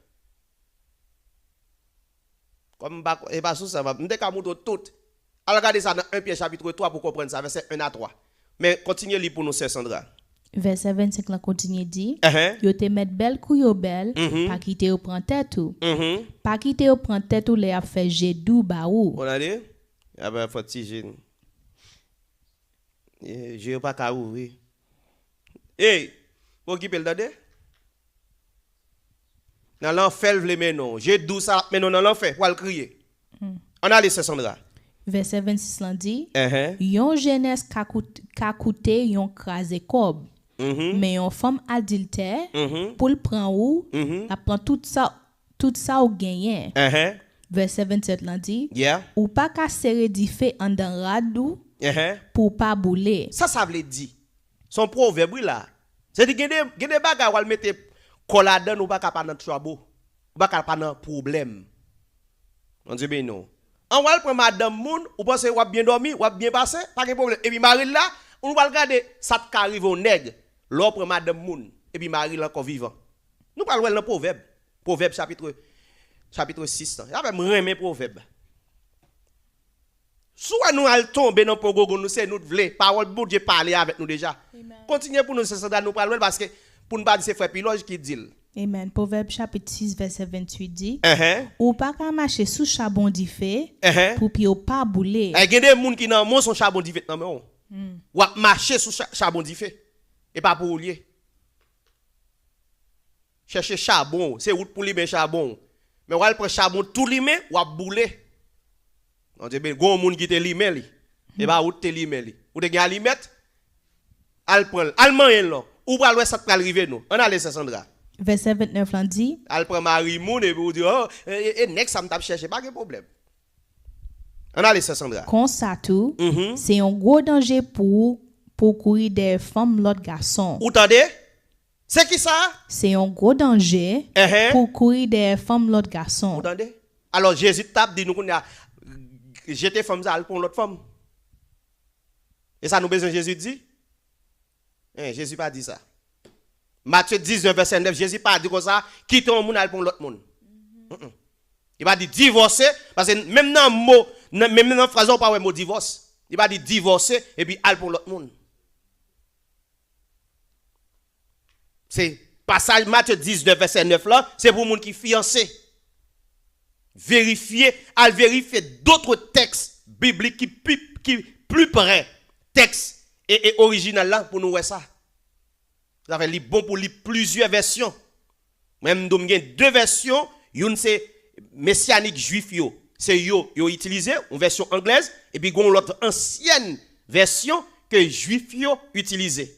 Kòm m pa, e pa sou sa, m ap- m te ka montre w tout. Al gade sa nan en Pyè chapit twa pou w konprann sa, vèsè en a twa. Men kontinye li pou nou, sè Sandra. Vèsè vennsenk lan kontinye di, Ehe. Yo te mèt bèl kou yo bèl, Mhm. pa kite yo pran tèt ou. Mhm. Pa kite yo pran tèt ou lè y ap fè je dou ba ou. Ou tande? Y ap fè ti je. E, je yo pa ka ouvri. Ey, pa okipe l, tande? Nan lanfè l vle mennen w. Je dou sa ap mennen w nan lanfè, w al kriye. Hmm. Ann ale, sè Sandra. Vèsè vennsis lan di, Ehe. Yon jenès ka kout- ka koute yon kraze kòb, Mhm. men yon fanm adiltè, Mhm. pou l pran ou, Mhm. l ap pran tout sa, tout sa w genyen. Ehe. Vèsè vennsèt lan di, Yeah. Ou pa ka sere dife anndan rad ou Ehe. pou w pa boule. Sa sa vle di? Se yon pwovèb, wi, la. Se di gen de, gen de bagay w al mete kò ladan l, ou pa ka pa nan twouble. Ou pa ka pa nan pwoblèm. Bondye beni w. An w al pran madanm moun, ou panse w ap byen dòmi, w ap byen pase, pa gen pwoblèm. Epi mari l la, ou pral gade sa t ka rive yon nèg lè w pran madanm moun, epi mari l ankò vivan. Nou pral wè l nan Pwovèb. Pwovèb chapit, chapit sis lan. Sa fè m renmen Pwovèb. Si w wè nou al tonbe nan pwogogo, nou se nou t vle. Pawòl Bondye pale avèk nou deja. Amen. Kontinye pou nou, sè Sandra, nou pral wè l, paske pou n pa di se frè Pilòj ki di l. Amen. Pwovèb chapit sis, vèsè venntuit di, Ehe. Ou pa ka mache sou chabon dife Ehe. pou pye w pa boule. E gen de moun ki nan men w, se yon chabon dife nan men w. Hmm. W ap mache sou cha- chabon dife. E pa pou ou l ye. Chèche chabon, se ou t pou limen chabon. Men w al pran chabon tou limen, w ap boule. Bondye beni, gon moun ki te limen li. E pa ou t te limen li. Ou te gen alimèt, al pran l, al manyen l non. Ou pral wè sa k pral rive nou. Ann ale, sè Sandra. Vèsè ventnèf lan di, Al pran mari moun epi ou di, oh, e, e, e nèg sa m t ap chèche, pa gen pwoblèm. Ann ale, sè Sandra. Konsa tou, Mhm. se yon gwo danje pou ou, pou w kouri dèyè fanm lòt gason. Ou tande? Se ki sa? Se yon gwo danje Ehe. pou w kouri dèyè fanm lòt gason. Ou tande? Alò, Jezi t ap di nou kounye a, jete fanm sa, al pran yon lòt fanm. E sa nou bezwen Jezi di? En, Jezi pa di sa. Matye diznèf, vèsè nèf, Jezi pa di konsa, kite yon moun al pran yon lòt moun. Mm-mm. Li pa di divòse, paske menm nan mo, nan, menm nan fraz la, ou pa wè mo divòs. Li pa di divòse, epi al pran yon lòt moun. Se pasaj Matye diznèf, vèsè nèf la, se pou moun ki fiyanse. Verifye, al verifye d'autres textes bibliques ki pi, ki pli pre tèks e, e orijinal la pou nou wè sa. Sa fè li bon pou li plizyè vèsyon. Mwen menm, m gen de vèsyon, youn se mesyanik jwif yo. Se yo, yo itilize, yon vèsyon anglèz, epi gen yon lòt ansyèn vèsyon ke jwif yo itilize.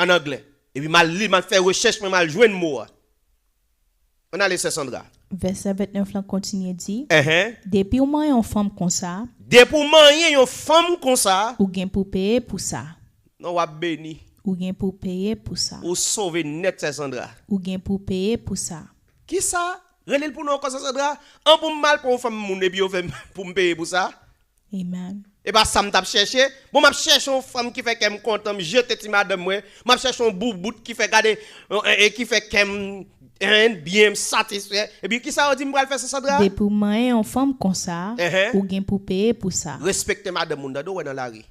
An anglè. Epi m al li, m al fè rechèch mwen, m al jwenn mo a. Ann ale, sè Sandra. Vèsè vennèf lan kontinye di, Enhen. Depi w manyen yon fanm konsa, Depi w manyen yon fanm konsa, ou gen pou peye pou sa. Non, w ap beni. Ou gen pou peye pou sa. Ou sove nèt, Sè Sandra. Ou gen pou peye pou sa. Kisa? Rele l pou non ankò, Sè Sandra. An pou m mal pran yon fanm moun epi yo fè m pou m peye pou sa? Amen. E pa sa m t ap chèche. Bon, m ap chèche yon fanm ki fè kè m kontan, m jete ti madanm mwen. M ap chèche yon boubout ki fè gade, e, e, ki fè kè m, en, byen, m satisfè. Epi kisa yo di m pral fè, Sè Sandra? Depi w manyen yon fanm konsa, Enhen. Ou gen pou peye pou sa. Respekte madanm moun, tande, w wè nan lari.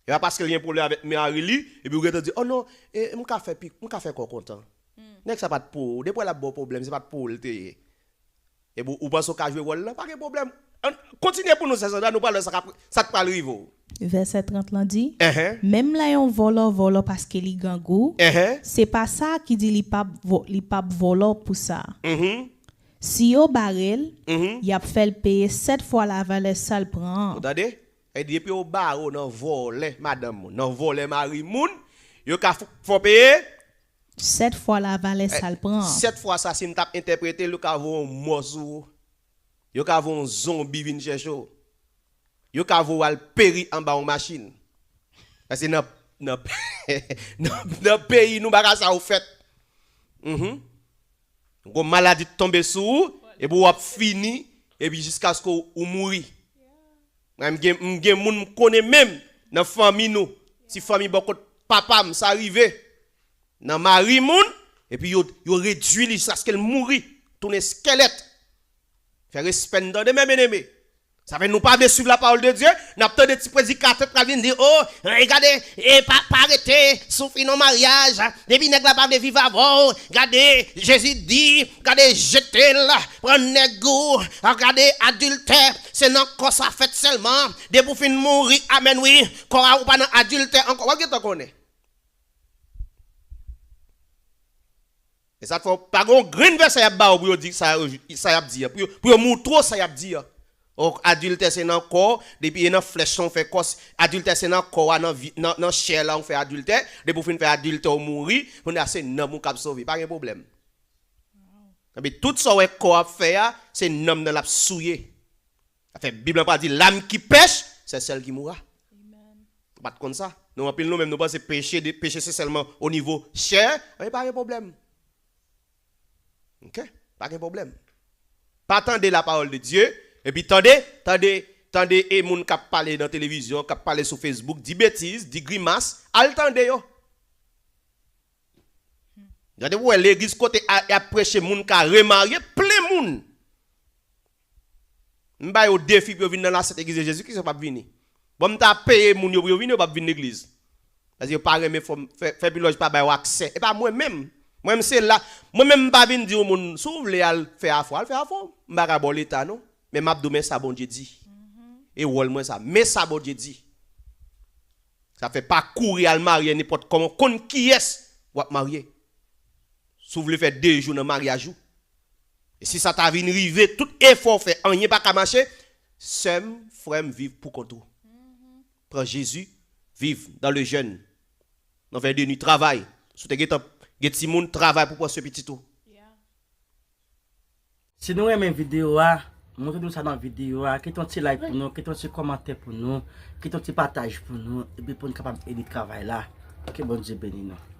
E pa paske l gen pwoblèm avèk mari li, epi w gentan di, "Oh non, e, m ka fè pi, m ka fè kò kontan." Nèg sa pa t pou ou. Depi w wè l ap ba w pwoblèm, se pa t pou ou l te ye. Epi w, ou panse w ka jwe wòl lan, pa gen pwoblèm. Ann, kontinye pou nou, Sè Sandra, nou pral wè sa k ap, sa k pral rive w. Vèsè trant lan di, Enhen. Menm lè yon vòlò vòlò paske li grangou, Enhen. Se pa sa ki di li p ap vo-, li p ap vòlò pou sa. Mhm. Si yo bare l, Mhm. Y ap fè l peye sèt fwa lavalè sa l pran an. Ou tande? E depi yo bare w nan vòlè madanm moun, nan vòlè mari moun, yo ka f-, fè w peye Sèt fwa lavalè sa l pran an. Sèt fwa sa, si m t ap entèprete l, yo ka voye yon mò sou ou. Yo ka voye yon zonbi vin chèche w. Yo ka voye w al peri anba yon machin. Paske nan, nan, nan, nan peyi nou, bagay sa yo fèt. Mhm. Gwo maladi tonbe sou ou, epi w ap fini, epi jiskaske w, ou mouri. Mwen, m gen, m gen moun m konnen menm nan fanmi nou. Ti fanmi bò kot papa m, sa rive. Nan mari moun, epi yo, yo redui li jiskaske l mouri, tounen eskèlèt. Fè respè n tande, men byeneme. Sa fè nou pa vle suiv la parole de Dieu, n ap tande ti predikatè pral vin di, "Oh, e gade, e pa, pa rete sou fi nan maryaj, depi nèg la pa vle viv avè w, gade, Jezi di, gade, jete l, pran nèg ou, gade, adiltè, se nan kò sa fèt sèlman, depi w fin mouri, amèn wi, kò a ou pa nan adiltè ankò." W ap gentan konnen. E sa k fè w pa gen yon grenn vèsè y ap ba w pou yo di sa yo, sa y ap di a, pou yo, pou yo moutre w sa y ap di a. Donk, adiltè se nan kò, depi e nan flèch lan w fè kò, adiltè se nan kò a, nan vi, nan, nan chè la w fè adiltè, depi w fin fè adiltè w mouri, kounye a se nanm ou k ap sove, pa gen pwoblèm. Epi tout sa w wè kò ap fè a, se nanm nan l ap souye. Sa fè Bib lan pa di, l'âme qui pèche, c'est celle qui mourra. Amen. Ou pa t konn sa? Nou anpil nou menm nou panse peche, de, peche se sèlman o nivo chè, men pa gen pwoblèm. Oke? Pa gen pwoblèm. Pa tande la parole de Dieu, epi tande, tande, tande e moun k ap pale nan televizyon, k ap pale sou Facebook, di betiz, di grimas, al tande yo. Gade pou wè legliz kote a, y ap preche moun ka remarye, plen moun. M ba yo defi pou yo vin nan lasent legliz de Jezi Kris, yo p ap vini. Bon, m ta peye moun yo pou yo vini, yo p ap vin legliz. Paske yo pa renmen fè, fè, fè pi lòj pa ba yo aksè. E pa mwen menm. Mwen menm se la, mwen menm m pa vin di yon moun, si w vle al fè afè w, al fè afè w. M pa ka ba w leta non. Men m ap di w, men sa Bondye di. E wòl mwen sa, men sa Bondye di. Sa fè pa kouri al marye nenpòt kòman, konn kiyès w ap marye. Si w vle fè de jou nan maryaj ou. E si sa ta vin rive, tout efò w fè, anyen pa ka mache, sè m, frè m, viv pou kont ou. Pran Jezi, viv dans le jeûne. Nan vèdeni, travay. Si w te gentan gen timoun, travay pou pran swen pitit ou. Si nou renmen videyo a, montre nou sa nan videyo a, kite yon ti like pou nou, kite yon ti kòmantè pou nou, kite yon ti pataj pou nou, epi pou n kapab ede travay la. Ke Bondye beni nou.